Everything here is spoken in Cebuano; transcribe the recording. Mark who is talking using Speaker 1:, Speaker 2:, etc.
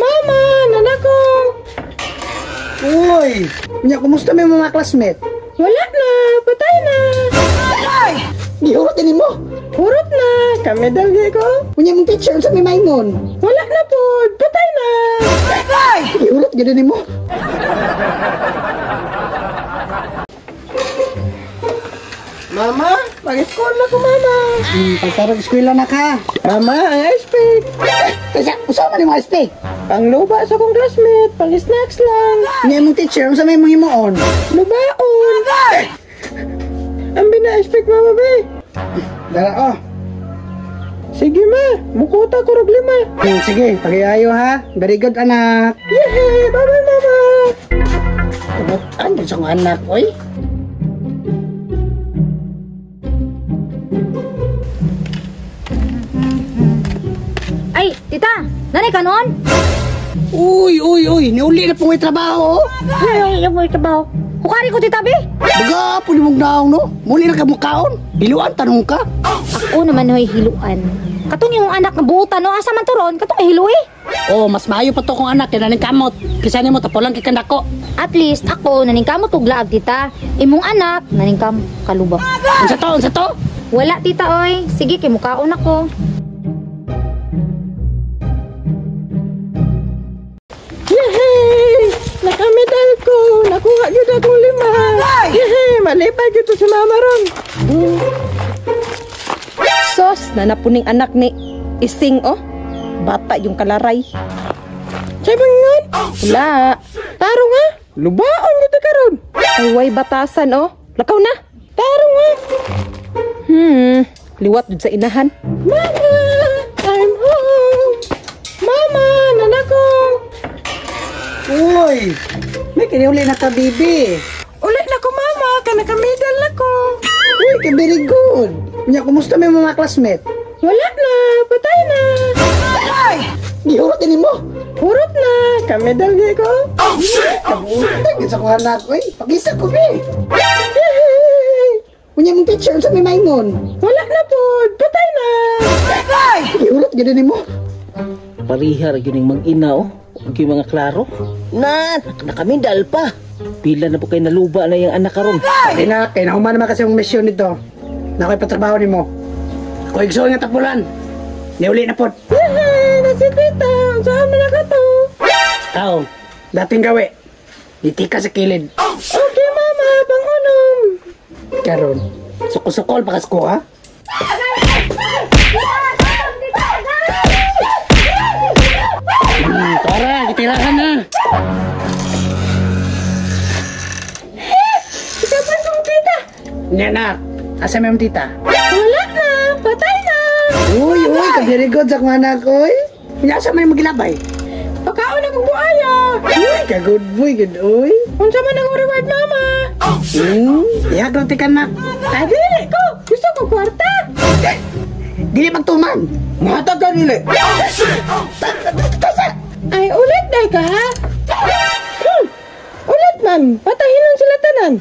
Speaker 1: Mama, nanako.
Speaker 2: Uy, nya kumusta may mga classmate?
Speaker 1: Wala na, patay na.
Speaker 2: Ay! Gihurot din mo.
Speaker 1: Hurot na, kami dali ko.
Speaker 2: Unya mong teacher sa may maingon.
Speaker 1: Wala na pod, patay na.
Speaker 2: Ay! Gihurot gid nimo.
Speaker 1: Mama, mag-school na ko, mama.
Speaker 2: Pagtarog eskwela na ka.
Speaker 1: Mama, ang ice pick.
Speaker 2: Kasi, usa man yung ice pick?
Speaker 1: Pangluba sa kong classmate, pang-snacks lang.
Speaker 2: Unya mong teacher, unsa may mong himuon?
Speaker 1: Lubaon. Ang bina-ice pick, mama, be.
Speaker 2: Dara, oh.
Speaker 1: Sige, ma. Mukuta ko rog 5.
Speaker 2: Sige, pagiayo ha. Very good, anak.
Speaker 1: Yehey! Bye-bye, mama.
Speaker 2: Tubutan din sa kong anak, oy.
Speaker 3: Ay, tita! Nanay ka nun?
Speaker 2: Uy, uy, uy! Niuli na po may trabaho!
Speaker 3: Ay, ay, may trabaho. Hukari ko, tita, be!
Speaker 2: Baga, puli mong naong, no? Muli na ka mong kaon. Hiluan, tanong ka.
Speaker 3: Ako naman, hoy, hiluan. Katong yung anak na buutan, no? Asa man to ron? Katong hilu, eh.
Speaker 2: Oh, mas maayo pa to kong anak, kaya naning kamot. Kisa nimo, tapulang kay kandako.
Speaker 3: At least, ako, naning kamot og laag, tita. Imong anak, naning kam, kaluba.
Speaker 2: Unsa to, unsa to?
Speaker 3: Wala, tita, oy. Sige, kay mukaon ako.
Speaker 1: Yehey! Nakamedal ko! Nakuha gyud akong 5! Yehey! Malipay gyud to si mama ron!
Speaker 4: Sos, nanapuning anak ni Ising, oh. Bata yung kalaray.
Speaker 1: Say bangon?
Speaker 4: Wala.
Speaker 1: Tarong ha? Lubaon gyud karon.
Speaker 4: Ay, way batasan, oh. Lakaw na.
Speaker 1: Tarong ha?
Speaker 4: Liwat jud sa inahan.
Speaker 1: Mama! I'm home! Mama! Nanako!
Speaker 2: Uy! May kiniuli na ka, bibi.
Speaker 1: Uli na ko, mama. Kanakamedal na ko.
Speaker 2: Uy, ka very good. Unya, kumusta may mga classmate?
Speaker 1: Wala na. Patay na.
Speaker 2: Ay! Gihurot din mo.
Speaker 1: Hurot na. Kamedal di ko.
Speaker 2: Kabutan yun sa kong anak. Uy, pag-isa ko, be. Unya mong teacher, sa may maingon?
Speaker 1: Wala na pod. Patay na.
Speaker 2: Ay! Gihurot gid mo.
Speaker 5: Parihar yun yung mag-ina, oh. Huwag yung mga klaro. Na, nakamindal pa. Pila na po kayo naluba na yung anak karon.
Speaker 2: Ay na, kaya nahuman naman kasi yung misyon nito. Nako'y patrabaho ni mo. Ako igsoon nga tapulan. Niuli na po.
Speaker 1: Yehey! Nasi tita! Saan man na ka to?
Speaker 2: Tao, dating gawi. Diti ka sa kilid.
Speaker 1: Okay, mama. Pangunom.
Speaker 2: Karon, sukol-sukol pa ko, ha? Tara, gitirahan na.
Speaker 1: Ikaw pa kong tita.
Speaker 2: Nya na, asa may mong tita?
Speaker 1: Wala na, patay na.
Speaker 2: Uy, uy, ka-very good sa akong anak, uy. Nya, asa may magilabay?
Speaker 1: Pagkaon akong buaya.
Speaker 2: Uy, ka-good boy, good, uy.
Speaker 1: Unsa man ang reward, mama?
Speaker 2: Ihag lang tika, anak.
Speaker 1: Ay, dili ko. Gusto ko kwarta.
Speaker 2: Dili magtuman.
Speaker 1: Matag ka dili.
Speaker 2: Tasa!
Speaker 1: Ay, ulit day ka, ha? Ulit man. Patahin lang sila tanan.